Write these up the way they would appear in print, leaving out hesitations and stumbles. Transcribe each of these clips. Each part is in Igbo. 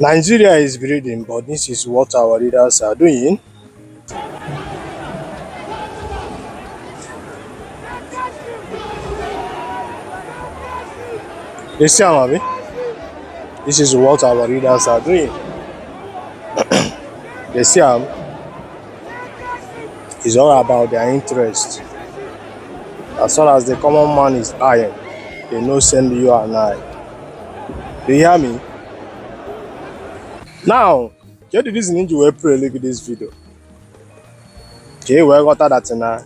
Nigeria is bleeding, but this is what our leaders are doing. You see am, abi? This is what our leaders are doing. You see am? It's all about their interest. As far as the common man is dying, they no send you and I. Do you hear me? Now, get the reason ji wee play gị this video. Ka ị wee ghọta that na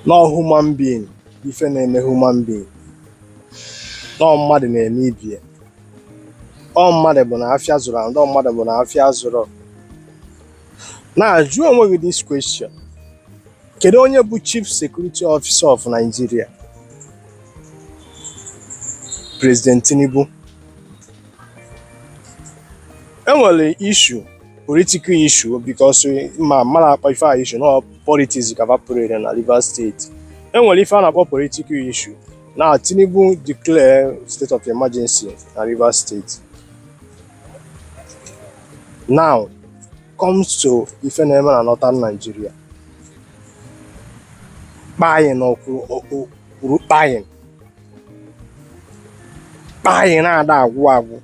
no human being, ife na-eme human being. No mmadụ na-eme ibie. Ọ mmadụ bụ na afịa zụrụ and ọ mmadụ bụ na afịa zụrụ. Na-ajụ onwe gị this question. Kedu onye bụ Chief Security Officer of Nigeria? President Tinubu. Enwere issue, political issue, because ma mmadụ akpọ ife a issue na politics ka play na Rivers State. Enwere ife a na-akpọ political issue. Na Tinubu declare state of emergency na Rivers State. Now comes to ife na-eme na Northern Nigeria. Kpayin kwuru kpayin. Kpayin na-ada agwụ agwụ.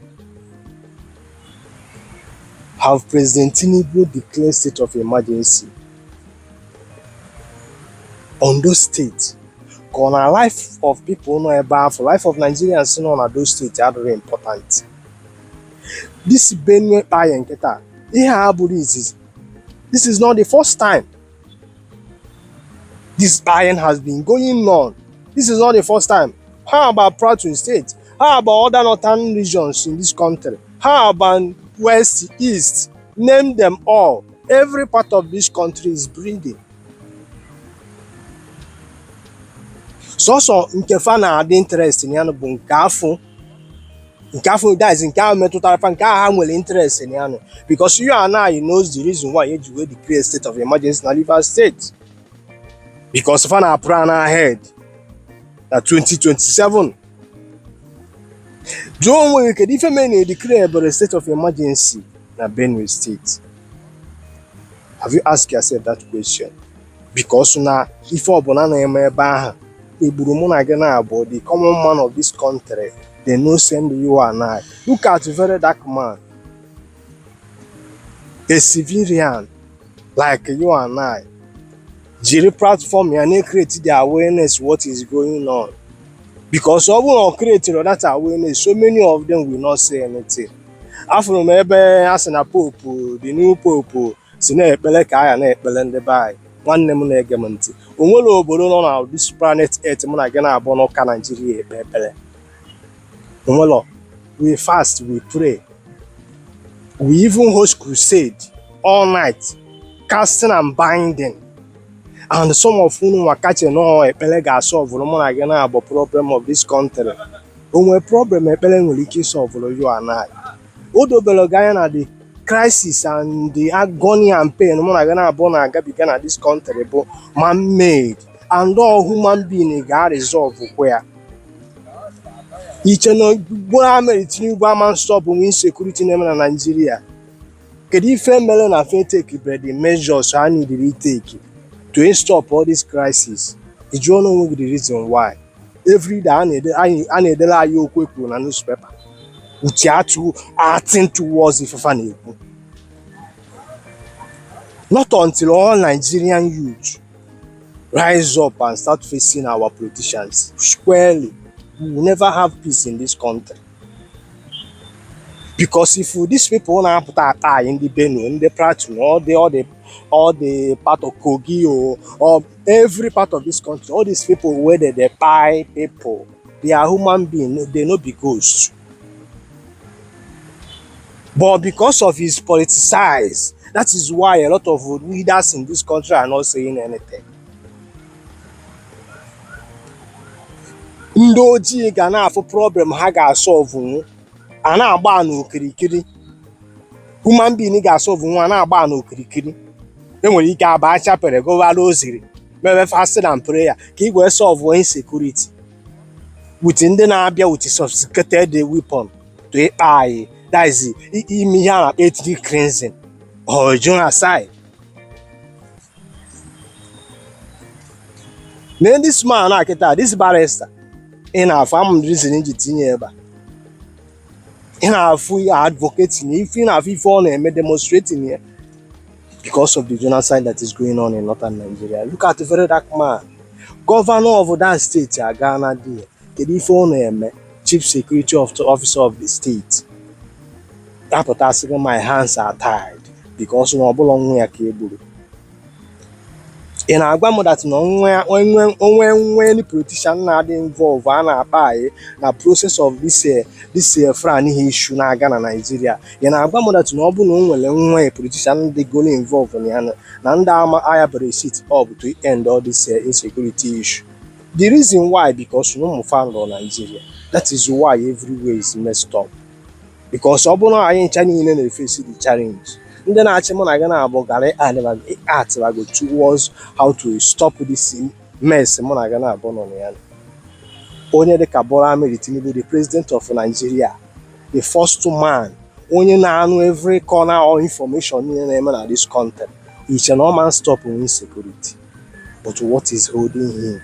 Have President Tinubu declared state of emergency on those states? Ka ọ na life of people nọ ebe ahụ, life of Nigerians nọ na those states adịrị important. This Benue kpayin nkịta, ihe a abụrụ izizi. This is not the first time. This kpayin has been going on. This is not the first time. How about Plateau State? How about other northern regions in this country? How about West, East? Name them all. Every part of this country is bleeding. Sọsọ nke fa na-adị interest na ya bụ nke afọ, that is, nke ahụ metụtara fa, nke ahụ ha nwere interest na ya nụ, because you and I knows the reason why eji wee declare state of emergency na Rivers State, because fa na plan ahead na 2027. Jụọ onwe gị, kedu ife mere na declare bere state of emergency na Benue State? Have you asked yourself that question? Because na ife ọbụla na-eme ebe ahụ egburu mụ na gị na-abụ, the common man of this country, they no send you and I. Look at Very Dark Man, a civilian like you and I, jiri platform ya na-create the awareness what is going on, because ọ bụrụ na ọ create that awareness, so many of them will not say anything. Afụrụ m ebe a sị na Pope, the new Pope, si na-ekpere ka aya na-ekpere ndị be anyị. Nwanne m na-ege m ntị, o nwere obodo nọ na this planet Earth mụ na gị na-abụ n'ụka Naijiria ekpe ekpere? Onwelo. We fast, we pray, we even host crusade all night, casting and binding, and some of unu nwa kache nọ ekpere ga-asolvụrụ mụ na gị na-abụ problem of this country. O nwere problem ekpere nwere ike ịsolvụrụ you and I? O dobere gị anya na the crisis and the agony and pain mụ na gị na-abụ na-agabiga na this country bụ man-made, and all human being ga-resolve kwa ya? Iche na Bola Ahmed Tinubu ama stop insecurity na-eme na Nigeria? Kedu ife mere na fe take the measures ha needed take to stop all this crisis? Ị jụọ na onwe gị the reason why every day a na-edere anyị okwu ekwuru na newspaper uche atụ acting towards ifefa na-ekwu? Not until all Nigerian youth rise up and start facing our politicians squarely, we will never have peace in this country, because if these people na-apụta ata anyị, ndị Benue, ndị Plateau, all the part of Kogi or every part of this country, all these people wey dey kpai people, they are human being, they no be ghost. But because of his politicized, that is why a lot of leaders in this country are not saying anything. Ndị ojii ga na-afụ problem ha ga-asolve, a na-agba n'okirikiri. Human being ga-asolve nwa a na-agba n'okirikiri. Enwere ike aba chapel, gụwara oziri, mewe fasting and prayer ka ị wee solve insecurity with ndị na-abịa with sophisticated weapon to ịkpa anyị. That is ime ihe a na-akpọ ethnic cleansing or genocide. Na this man a kịta, this barrister ị na-afụ, ama m reason m ji tinye ebe a. Ị na-afụ ya advocating, ife ị na-afụ, ife ọ na-eme, demonstrating ya because of the genocide that is going on in northern Nigeria. Look at the Very Dark Man, governor of that state, aga na there. Kedu ife ọ na-eme? Chief security officer of the state apụtasị gị, "My hands are tied," because na ọbụla nwa ya ka e gburu. Ị na-agwa m that na onwe onwe onwe nwe any politician na-adị involve a na-akpa anyị na process of this Fulani issue na-aga na Nigeria? Ị na-agwa m that na ọ bụ na o nwere nwa politician dị golo involve na ya, na ndị ama agha bere sit up to end all this insecurity issue? The reason why, because na ụmụ fa nọ Nigeria. That is why everywhere is messed up, because ọ bụrụ na anyị ncha niile na-efesi the challenge, ndị na-achị mụ na gị na-abụ gara atịbago towards how to stop this mess mụ na gị na-abụ nọ na ya. Onye dịka Bola Ahmed Tinubu, the president of Nigeria, the first man onye na-anụ every corner or information niile na-eme na this country, iche na ọ man stop insecurity? But what is holding him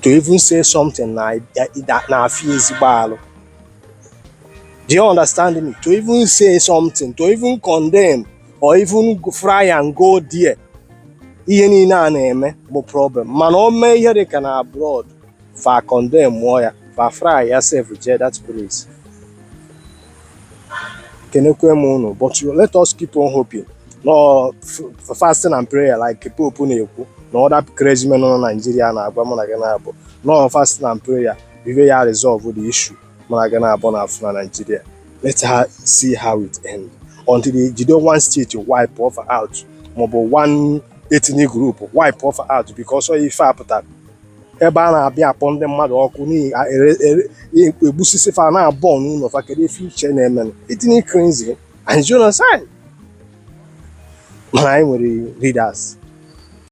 to even say something na na-afịa ezigbo alụ? Do you understand me? To even say something, to even condemn or even fly and go there, ihe niile a na-eme bụ problem. Mana o mee ihe dị ka na abroad, fa condemn mụọ ya, fa fly ya sef jee that place. Kenekwe m unu, but let us keep on hoping. No fasting and prayer, like Pope na-ekwu na other crazy men nọ na Nigeria na-agwa mụ na gị na-abụ. No fasting and prayer bive ya resolve the issue mụ na gị na-abụ na afụ na Nigeria. Let her see how it end until they jide one state, wipe off out, maọbụ one ethnic group, wipe off out, because ọ ife apụtara ebe a na-abịa akpọ ndị mmadụ ọkụ n'ihi egbusisi fa na-abọ n'ụlọ fa. Kedu ife iche na-eme? Ethnic cleansing and genocide. Mana anyị nwere leaders.